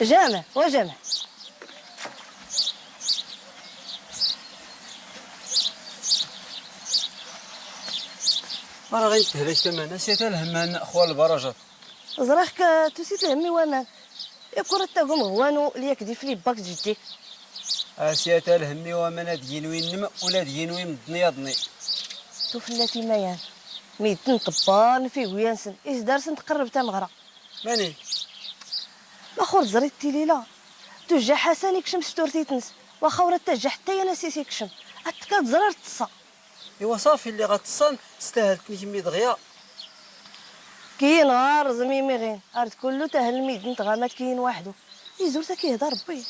جامع وجامع. راه غيتهلاش تمانا سيتا الهمان اخوال البرجات. زراخك توسيت الهمي وامان يكون تاكم غوانو لياك دي فلي باك جديك. اسيتا الهمي وامان دينوي النم ولا دينوي مدني ضني. توفلاتي ميان ميتن طبان في ويانسن إيش دارسن تقرب تمغرا. ماني الاخر زريت تيليلا توجع حسن يكشم ستورتي تنس واخا ورا تجع حتى انا سيسي يكشم اتكا زرار تصا. ايوا صافي اللي غتصان تستاهل تنكمي دغيا. كاين غار زميمي غين ارد كله تاهل ميدن تغامات كاين وحدو يزور تا كيهضر ربي.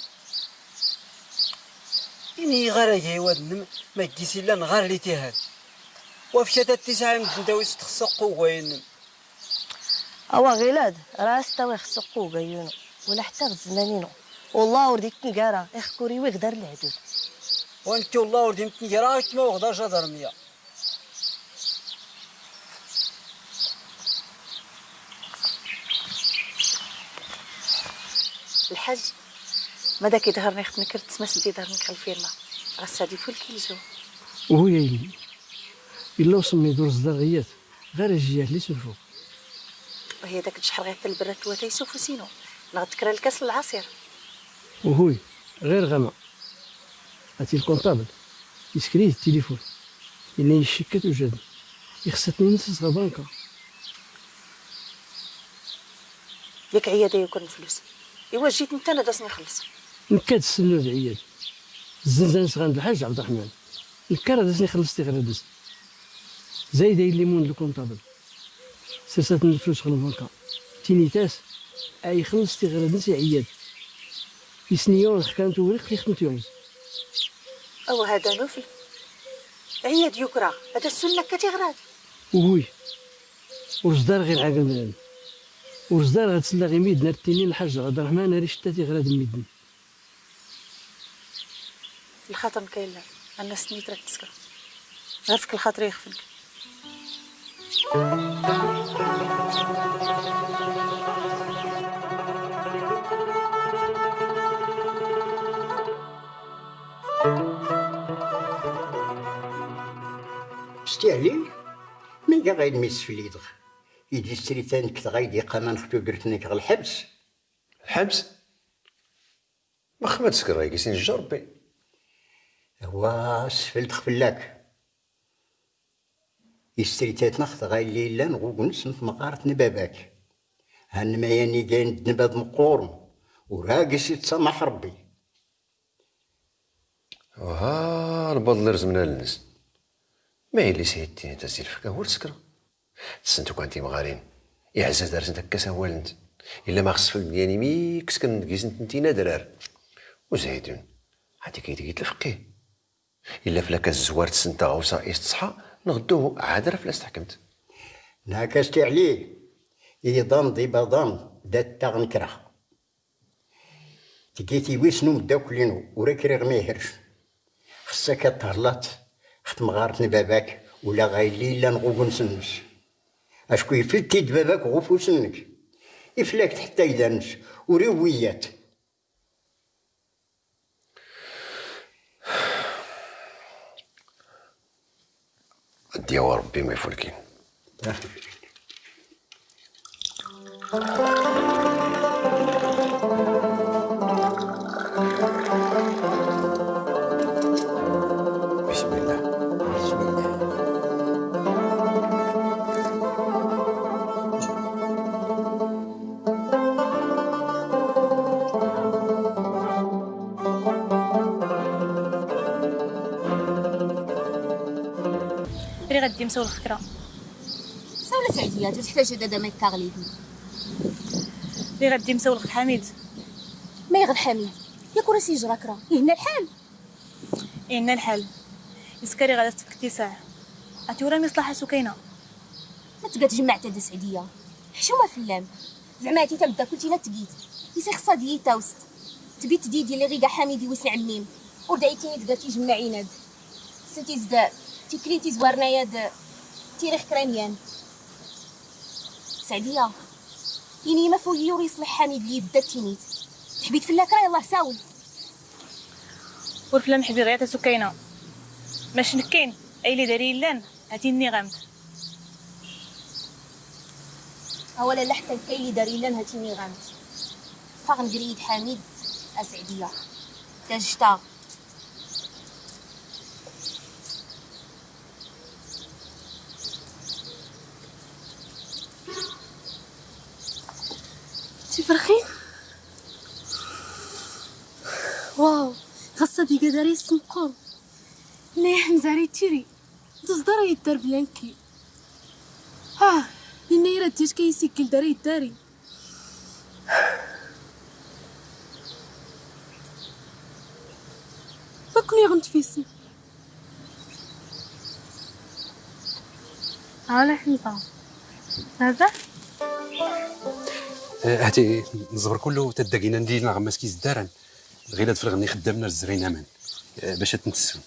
إني غير جاي واد النم ما كيسي لا نغار لي تيهال وفشات التسعة من داوي تخص قوة. اوا غيلاد راه ستاوي خصو قوة يونو ولا حتى غزمانينو والله ورديك تنقارا اخكوري ويغدر العدود. وانت والله وردي متنقرا كما وغدا جدرمية. الحاج ماذا كيظهرني خت نكرت تسمى سدي ظهرني الفيرما غسادي فول كي الجو. وهو يا إلا وصلني دور الزداغيات غير الجيات اللي سلفو. وهي داك الشحر غير البرات هو تيسوفو سينو نغتكرا الكاس العصير. وهوي غير غما هاتي الكونطابل يسكريه التليفون إلا يشكت وجد يخصتني نص بانكا. ياك عيادة يكون الفلوس إوا جيت انت انا داسني نخلص. نكاد السنود عياد الزنزان صغان الحاج عبد الرحمن نكاد داسني خلصتي غير دز زايد الليمون الكونطابل سرسات الفلوس غير البنكة تينيتاس اي خلصتي غير دز عياد في سنيون كانت وريق في خدمت يوم. او هذا نوفل عياد يكرا هذا السنة كتغراد. وهوي ورزدار غير عاقل ملان ورزدار غتسلا غير ميدنا التنين الحاج عبد الرحمن راه شتاتي غراد ميدن. الخاطر مكاين لا انا سنيت راك تسكر غير فيك الخاطر يخفنك. استعلي ما كاع غير ميسفليدغ يجي ستريتان كت غايدي قامان ختو درتنيك غير الحبس. الحبس؟ ما خمت سكر غايكي سنجا ربي. هو سفلت خفلاك يستريتات نخت غاي ليلا نغوكنس نتمقارت نباباك هان ما ياني كاين دنباد مقورم وراكس يتسامح ربي. وها الباطل اللي رزمنا للناس ما هي اللي سيدتي انت سير فكا هو السكرة تسنتو كانتي مغارين يعزز دارس انت كاس هو انت الا ما خص في ديالي ميكس كندكيس انت درار وزايدون عاد كيتكيت الفقيه الا فلاك الزوار تسنتا غوصا تصحى نغدوه عاد راه فلاس تحكمت. نعكستي عليه يضام ضي بضام دات تاغنكره تكيتي ويسنو مداكلينو وراكري غ ما يهرش خصك تهلات خت مغارتني باباك ولا غايلي لا نغوكو نسنس اشكو يفلتي باباك غوفو سنك يفلاك حتى يدانس وريويات. ديال ربي ما يفلكين. بسم الله بسم الله. غادي مسول الخكره سولة سعديه تحتاج دادا ما يكاغليدني. اللي غادي مسول حميد ما يغل حميد ياك راسي يجرى كرا يهنا الحال يهنا الحال يسكري غادا تفك تساع اتورا مصلحة سكينة ما تبقى تجمع تا سعديه حشومه فلام زعما تي تبدا كلتينا تقيت يسي خصها ديتا وسط تبيت ديدي اللي غيكا حميدي وسن عميم ودعيتيني تبدا تيجمع عناد سنتي زدا تكليتي زوارنايا د تيريخ كرانيان سعديه يني ما فوهي يصلح حميد لي بدا تينيت تحبيت في اللاكرا يلاه ساول. والفلام حبي غير سكينة ماش نكين اي اللي داري لان هاتيني غامت. اولا لا حتى كاين اللي داري لان هاتيني غامت. فاغ نقريد حميد اسعديه تاجتا. تفرخي واو خاصة دي قدري السمقور ليه مزاري تيري تصدر يدار بلانكي ها النيرة تيش كيسكل داري داري ما كوني غنتفيسي. على حمزة هذا هاتي نزبر كله تدقينا ندينا غماس كيس دارن غير فرغني خدامنا الزرين امان باش تنتسو.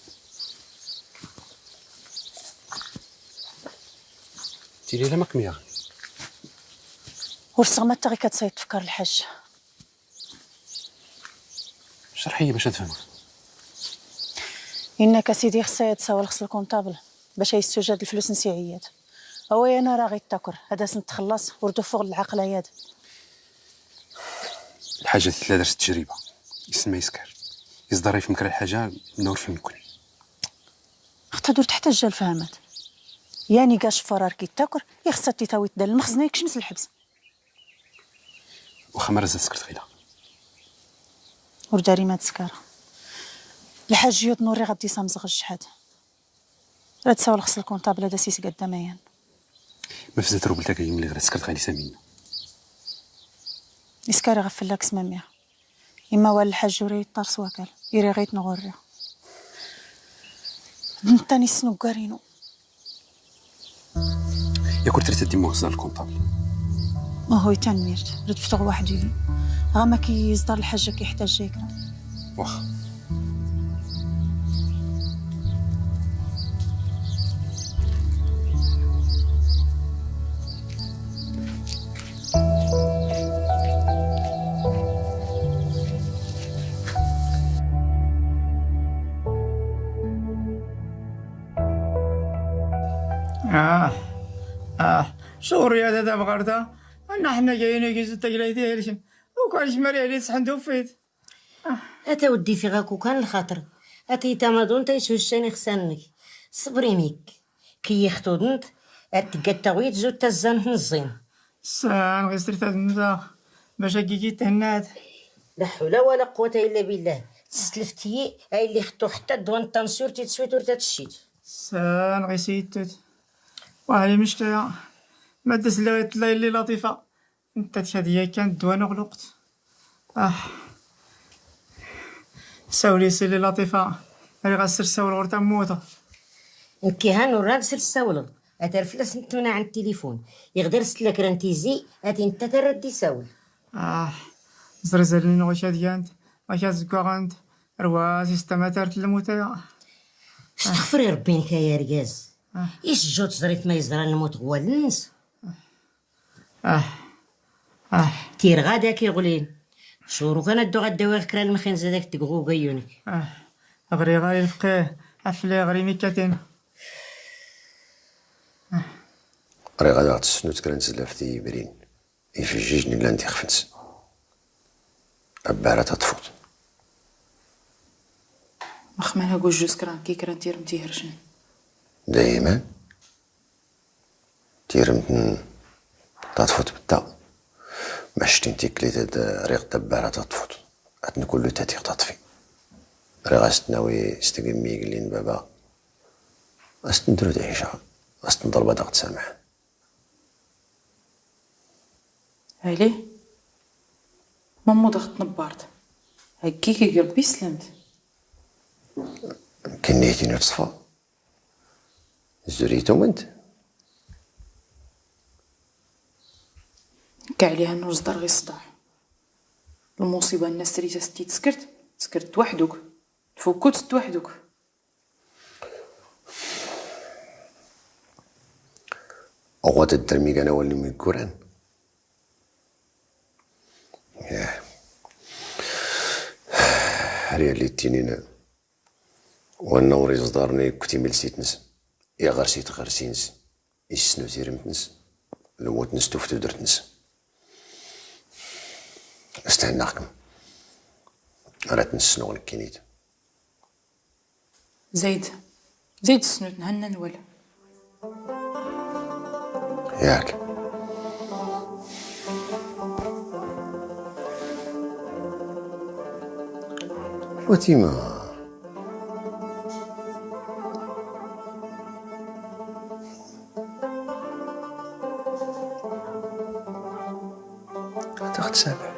تيلي لا مكميه ورسغ ما غير كتصيد تفكر الحاج. شرحي باش تفهم. انك سيدي خصها تساول خص الكونطابل باش يستوجد الفلوس نسيعيات. هو انا راه غير تاكر هذا سنتخلص وردو فوق العقليات. الحاجة لا درت التجربة يسمى يسكر يصدر في مكر الحاجة نور في المكن. اختها دور تحتاج الفهمات يعني كاش فرار كي تاكر يخصها تيتاوي تدار المخزن يكشمس الحبس. واخا ما رزت سكرت غيلا ورداري ما تسكر. الحاج يوض نوري غادي سامزغ الشحات راه تساول خص الكونطابل هذا سيس قداميا. ما فزت روبل تاكاين ملي غير سكرت غادي سامينا. إسكاري غفلاك سمامية إما وال الحاج وري طرس وكال يري غيت نغوري نتاني سنو كارينو. يا كنت تريد تدي مغزى الكونطابل ما هو يتنميرت رد فتغ واحد يلي غا ما كيصدر الحاجة كيحتاج جايكرا. واخا شوري هذا دابا غردا انا حنا جايين كي تقلايتي هلشم وكان شماري عليه صحن فيت. اتا ودي في غاكو كان الخاطر اتي تمادون تيسوشاني خسانك صبري ميك كي يخطودنت اتقا زود تزان الزين سان غير سرت هاد باش كي تهنات. لا حول ولا قوة الا بالله تسلفتي هاي اللي خطو حتى الدوان تنسور تيتسويت ورتا تشيت سان غير سيتت وهي مشتايا ما دس لا اللي لطيفة انت تشاديه كانت دوان غلقت. ساولي سيلي لطيفة راه غسر ساول غرتا موطه. انكي وراه سير ساول اترفلس نتمنى عند التليفون يقدر سلك رانتيزي اتي انت تردي ساول. زرزلين غشا ديانت غشا زكوغانت روا سيستما تارت الموتى. استغفري ربي نكا يا رجاز. ايش جوت زريت ما يزرى الموت غوال الناس. تير غادا كيغلين شورو كان دو غداوي كرا المخين زادك تقغو قيونك. غري غالي الفقيه عفلي غري ميكاتين. ري غادا غتسنو تكرا نتزلافتي برين يفججني لا انت خفنس عبارة تطفوت. مخمانها كوج جوز كران كي كران تيرم تيهرشن دايما تيرم تطفوت بالتا ما شتي انتي كليت هاد ريق دبارة تطفوت عاد كله تاتيق تطفي ري غاستناوي استقمي قلين بابا استندرو تعيشها استنضرب هذا تسامح. عليه مامو ضغط نبارت هكي كي ربي سلمت كنيتيني تصفى زريتو انت كعليها نور صدر غير صداع. المصيبة الناس ريتا ستي تسكرت سكرت وحدك تفكوت وحدك. أغوات الدرمي أنا ولي من القرآن. ياه حريا اللي تينينا والنوري صدارني كنتي ملسيتنس يا غرسيت غرسينس يسنو تيرمتنس الموت نستوفتو درتنس استهناكم راه تنسنو نكينيت زيد زيد السنوت نهنا نولا ياك فاطمة تاخد سامح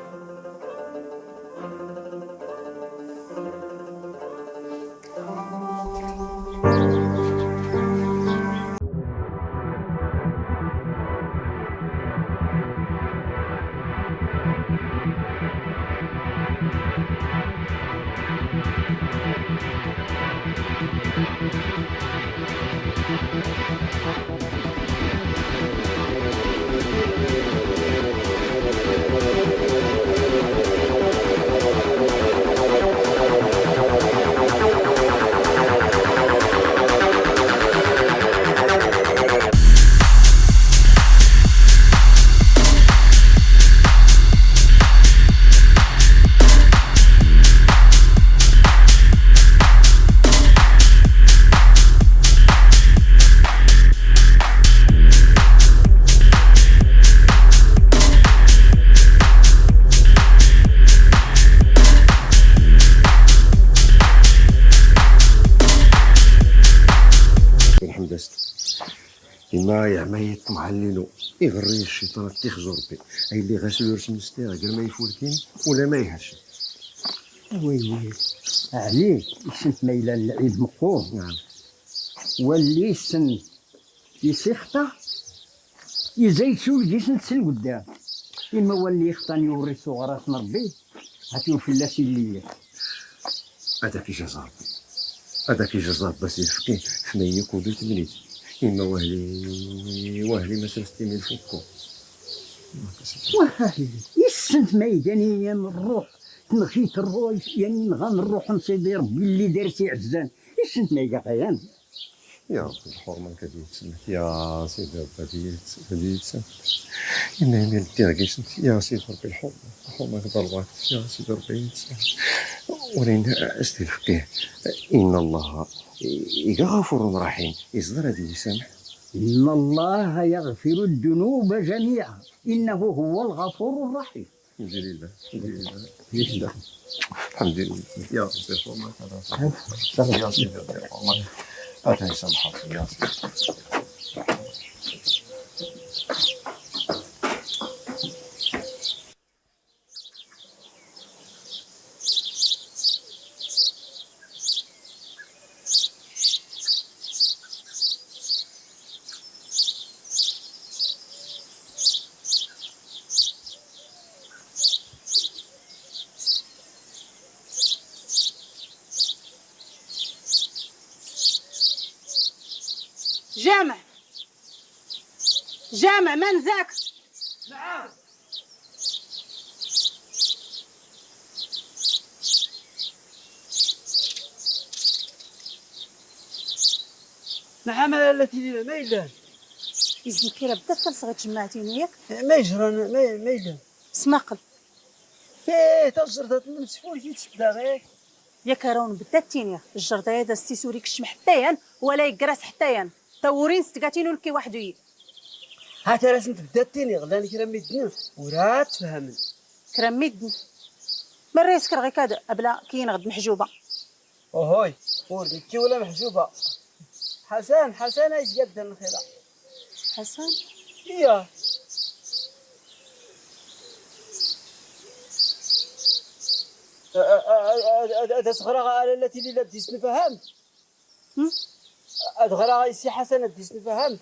إما يعمى يطمع يغري الشيطان تيخزر ربي أي اللي غاسل يرسم الستيغ غير ما يفولكين ولا ما يهرش. وي وي عليه السنت ميلا العيب مقوم. نعم واللي السن يسيخطا يزيد سول جيسن تسل قدام إما واللي يخطاني يوري صغرات ربي هاتيو في اللاسي اللي هذا كي جزا ربي هذا كي جزا بس يفكي فمية كودو تمنيت إما وهلي وهلي ما سرستي من فوقو وهلي السنت ما يجاني الروح تنخيت الروح يعني نغان الروح نسيدي ربي اللي دار سي عزان السنت ما يجا غيان يا ربي الحرمة كدي تسمح يا سيدي ربي هدي تسمح إما يميل دير يا سيدي ربي الحرمة الحرمة كضربات يا سيدي ربي تسمح ولكن استفقيه إن الله غفور رحيم يصدر هذه يسامح. إن الله يغفر الذنوب جميعا إنه هو الغفور الرحيم. الحمد لله الحمد لله الحمد لله يا ربي الحرمة يا سيدي ربي الحرمة هذا يسامح يا سيدي. جامع جامع من ذاك؟ نعم نعم التي ما يلان إذن كيرا بدات تلصغ تجمعتيني ياك؟ ما يجرى ما يلان سماقل ايه تجرد المسفول كي تسدا غير ياك راون بدات تينيا الجردة هذا السيسوري كشم حتىيان ولا يكراس حتىيان تورين ستكاتينو لكي وحدو. هات راه سنت بدات تيني غدا كرا ميدن وراه تفهمن كرا ميدن ما ريسك غير كاد ابلا كاين غد محجوبة. اوهوي ولدي كي ولا محجوبة حسن حسن اش قد الخيرة حسن اييه هذا صغرا التي اللي بديت نفهم أدغرا سي حسن بديت نفهم.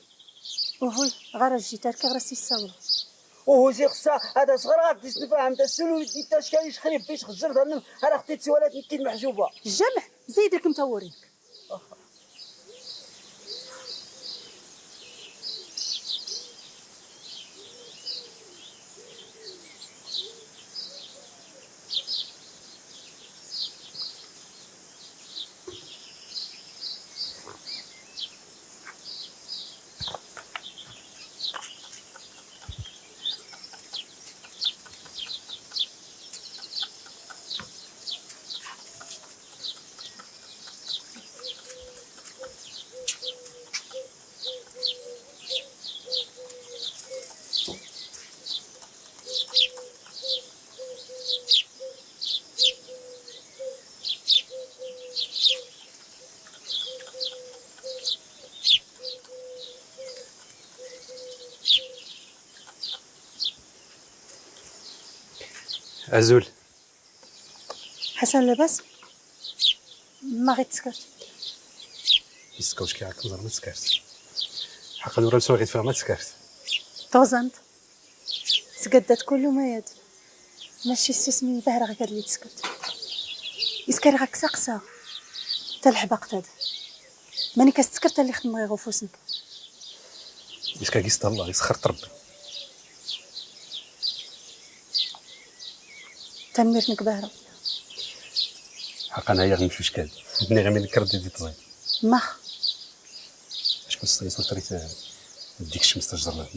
وهو غير جي تركي غير سي الصاوله وهو سي خصها هذا صغرا بديت نفهم تا السلو دي تاش كاين خريب بيش خجر ظن انا خطيت ولات نكيد محجوبة الجمع زيد لك متورينك. ازول حسن لاباس ما غير تسكرت يسكوش كي عاك ما تسكرت حقا نورا مسوا غير ما تسكرت توزنت سقدات كل ما يد ماشي السوس من بهرة غير اللي تسكرت يسكر غاك سقسا تا الحباق تاد ماني كستسكرت اللي خدم غير غفوسنك يسكا كيست الله يسخرت ربي تنميرتنك بهرة حقا انا غير نمشي شكال بني غير من الكرد دي طزين ما اش كنت صريت ديك الشمس تجرنا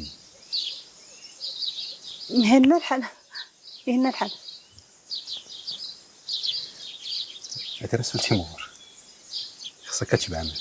مهنا الحال يهنا الحال هذا رسول تيمور خصك كتبع منه.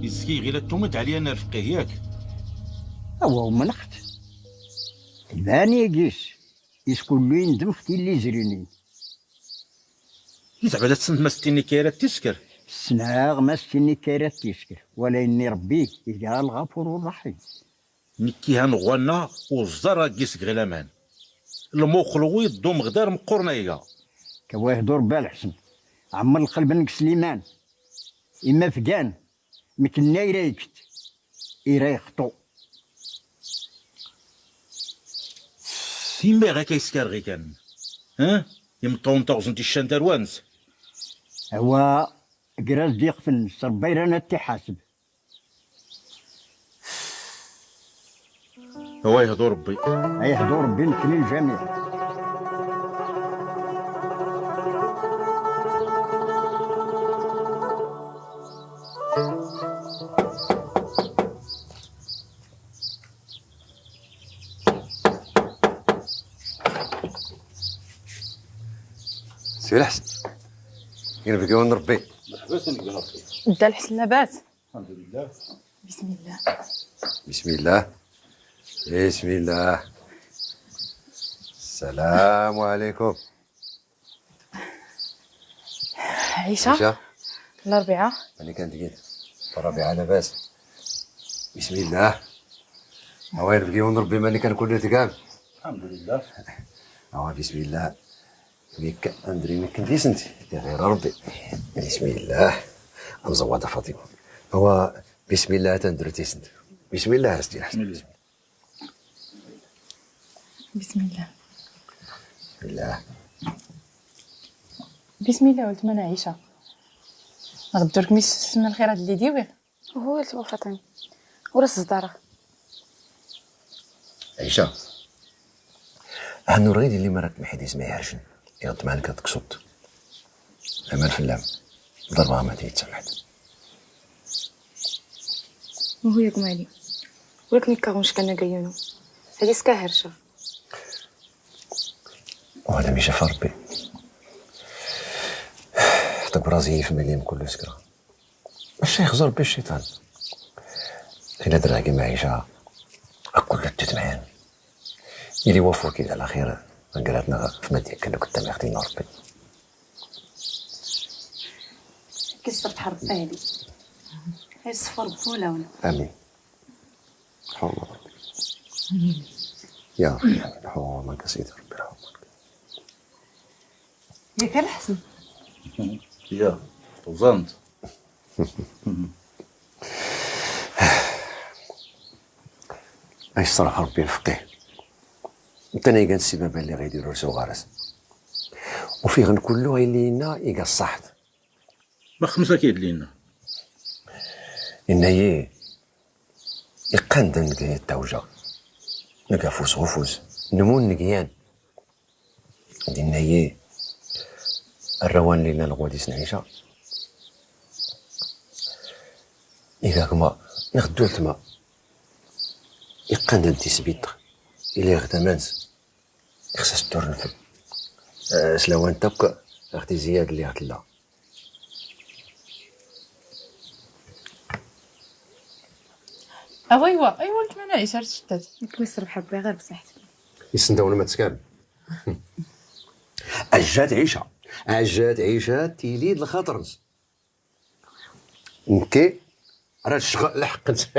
يسكي غير تومت عليا انا رفقي ياك هو منخت الباني يجيس يسكن لي ندم ختي اللي زريني زعما تسنت ما ستيني كايرة تسكر سناغ ما ستيني كايرة تسكر ولا إني ربي إلى الغفور الرحيم نكيها نغوانا والزرا كيس غير الامان المخلوي الضوم غدار مقرنية كواه دور بالحسن عمر القلب نك سليمان إما فقان مكنا يرايكت يرايخطو سيما غا كيسكر غي كان ها يمطون طوزن تيشان داروانس هو كراز ديق في النص ربي رانا تحاسب هو يهدو ربي يهدو ربي نكني الجميع. سير الحسن يربي كون ربي. مرحبا سيدي ربي. دا الحسن لاباس؟ الحمد لله. بسم الله بسم الله بسم الله. السلام عليكم. عيشة عيشة الأربعة ماني كانت قلت الربيعة لاباس. بسم الله. هو يربي كون ربي ماني كنكون تقام. الحمد لله. هو بسم الله. ميك اندري ميك كنتي غير ربي. بسم الله. مزوده فاطمة. هو بسم الله تندرو تيسنت. بسم الله سيدي الحسن. بسم الله. بسم الله. بسم الله ولد مانا عيشه. غدورك ميس من الخيرات اللي ديوي. هو ولد فاطمة وراس الزداره. عيشه هنو غير اللي ما راك محيديز ما يهرشن يغط معاك تقصد أمال الفلام ضربها ما تيتسمحت. وهو يا قمالي ولكن كاغونش كان قيونو هادي سكا هرشه. وهذا مي شاف ربي حتى برازي في مليم كله سكرة الشيخ زور بي الشيطان إلا درها كيما عيشة أكل تتمعان إلي وفو كده على خير قراتنا في مدينة كنا كنت ماخدين ربي. كسرت حرب أهلي غير صفر بولا ولا آمين. حول ربي يا ربي حول سيدي ربي حول. ياك الحسن يا توزنت. اي الصراحة ربي الفقيه انت نايقان السبب اللي غيديرو رسو غارس وفي غن كله غيلينا يقا الصحت ما خمسة كيدلينا إن هي يقان نكا التوجه نكا فوز غفوز نمون نكيان دينا هي الروان اللي لنا نعيشها إذا كما نخدو تما يقان دي سبيط إلي غتمانس خصها تور نفل سلاوان تبقى أختي زياد اللي غتلا ايوا ايوا نتمنى عيشة شتات. كويس ربح ربي غير بصحتك. يسندونا ما تسكان. اجات عيشه اجات عيشه تيليد الخاطرز. نكي راه الشغل لحقت.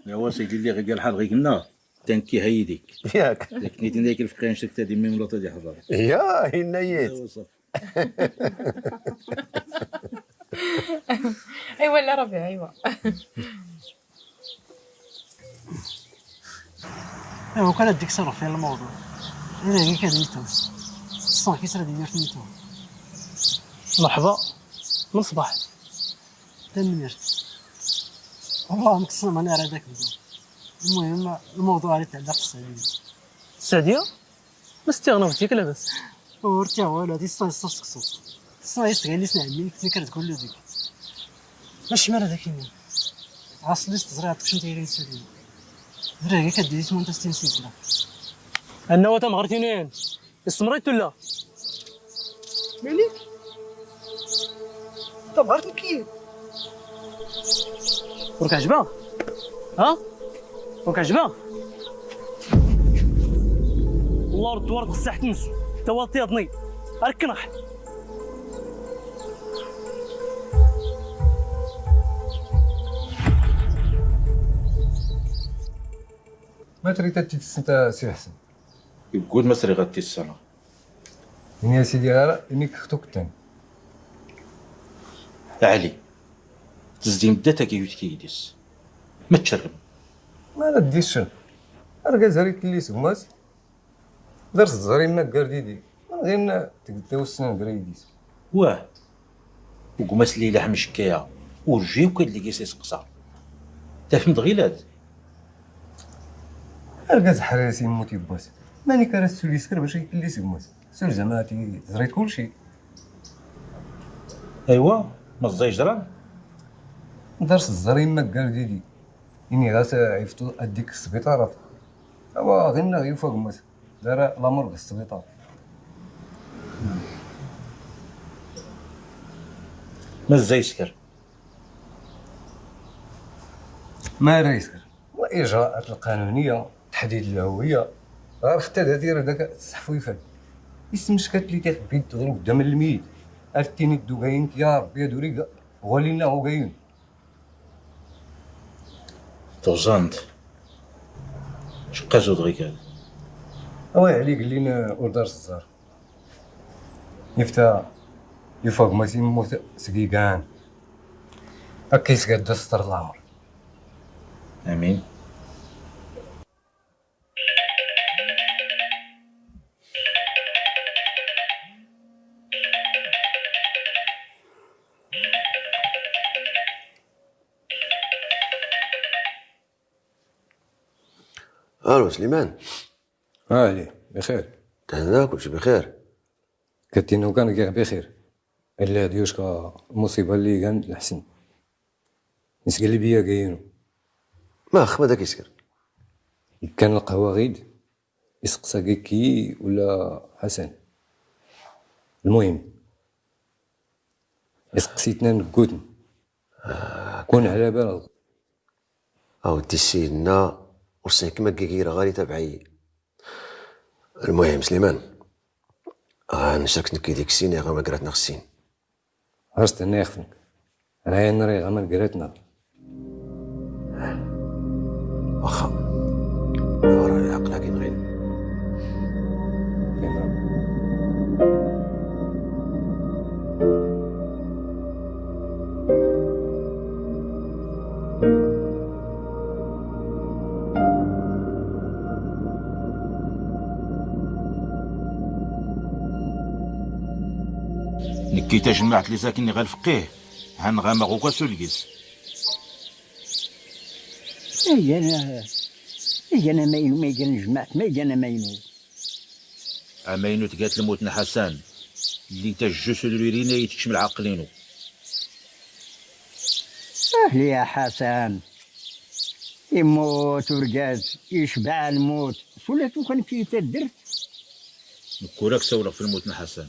ايوا سيدي اللي غير الحال غير قلنا تنكي هيديك ياك لكن ديك الفقيه نشرك تادي مي ولا تادي حضر يا هنيت. ايوا لا ربيع ايوا. ايوا كان ديك صرف في الموضوع انا هي كديتو الصون كيسرا ديال نيتو. مرحبا من صباح تنمرت والله مقسم انا راه داك بدو. المهم الموضوع اللي تعلق بالسعديه. السعديه ما استغنفتيك لاباس ورتي والو هادي الصون سكسو الصون يستغل لي سنعمي كنت كتقول له ديك ماشي مال هذاك يمين عاصلي تزرع تكشن تيري السعديه درا كدير سمون تستين سيكلا انه تمغرتينين استمريت ولا مالك تمغرت نكي ورك عجبها ها ورك عجبها والله رد ورد خصها تنس توا طيضني اركنح. ما تريد تتسنى سي حسن يقول ما سري غاتي السنة يا سيدي غير انك اختك تاني علي تزدي مدة كيوت كيديس ما تشرب ما لا ديش اركاز هريت اللي سماس درس الزري ما كارديدي غير تقداو السنة كريديس واه وقماس اللي لحم شكاية ورجيو كاد اللي كيسي سقسا تفهمت غيلاد اركاز حراسي موتي باس ماني كراس سولي سكر باش يكلي سماس سول زعما زريت كلشي. ايوا ما زايش درا درس الزري ما كارديدي إني غاس عرفتو أديك السبيطارات أوا غير غير فوق مس دار لامور السبيطار ما زاي يسكر ما راه يسكر والإجراءات القانونية تحديد الهوية غير حتى دير داك الصحفي يفهم يسمشكات اللي تيخبي تضرب قدام الميت ارتيني الدوكاين يا ربي دوري غالينا هو توزانت شقا زود غيك هذا اوي عليك لينا ودار الزار يفتا يفوق ما سيموت سكيكان هكا يسقد الستر العمر. امين. الو سليمان. علي بخير تهنا كلشي بخير كتينو كان كاع بخير الا ديوشكا المصيبة اللي كان الحسن نسقل بيا كاينو ما خما داك يسكر كان القهوة غيد يسقسا كي ولا حسن المهم يسقسيتنا نكوتن كون على بالك اودي سيدنا ورسني كما كيكيرا غالي تبعي. المهم سليمان غنشارك نكي ديك السين غا ما قراتنا خصين عرفت انا يخفنك انا نري غا ما قراتنا واخا راه العقل كاين غير كي تجمعت لي ساكني غير الفقيه هنغامغ وكاسولكيس. انا ماينو ما يجي جمعت ما يجي انا ماينو اماينو تقات الموتنا حسن اللي تجسد ليرينا يتكشم العقلينو. اهلي يا حسن يموت ورقاز يشبع الموت سولاتو كان كي تدرت نكوراك سولك في الموتنا حسن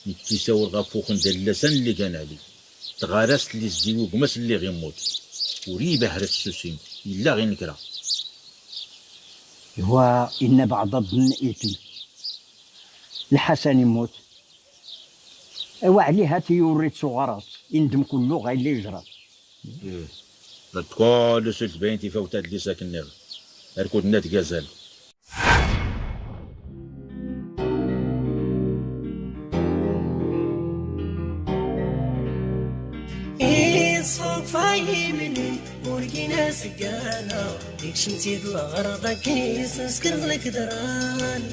نكي ساول غافوخ ندلسن اللي كان علي. تغارست اللي زديو قمس اللي غيموت وريبه هرس السوسين إلا غير نكرا. هو إن بعض الظن إثم. الحسن يموت وعليها تيوريت صغرات يندم كله غير اللي جرى. إيه كل سلت باين تفاوتات اللي ساكن نغ ركود نات غزال. فايمني ورقينا سقانا ديك شمتي الغرضة كيس نسكر لك دران.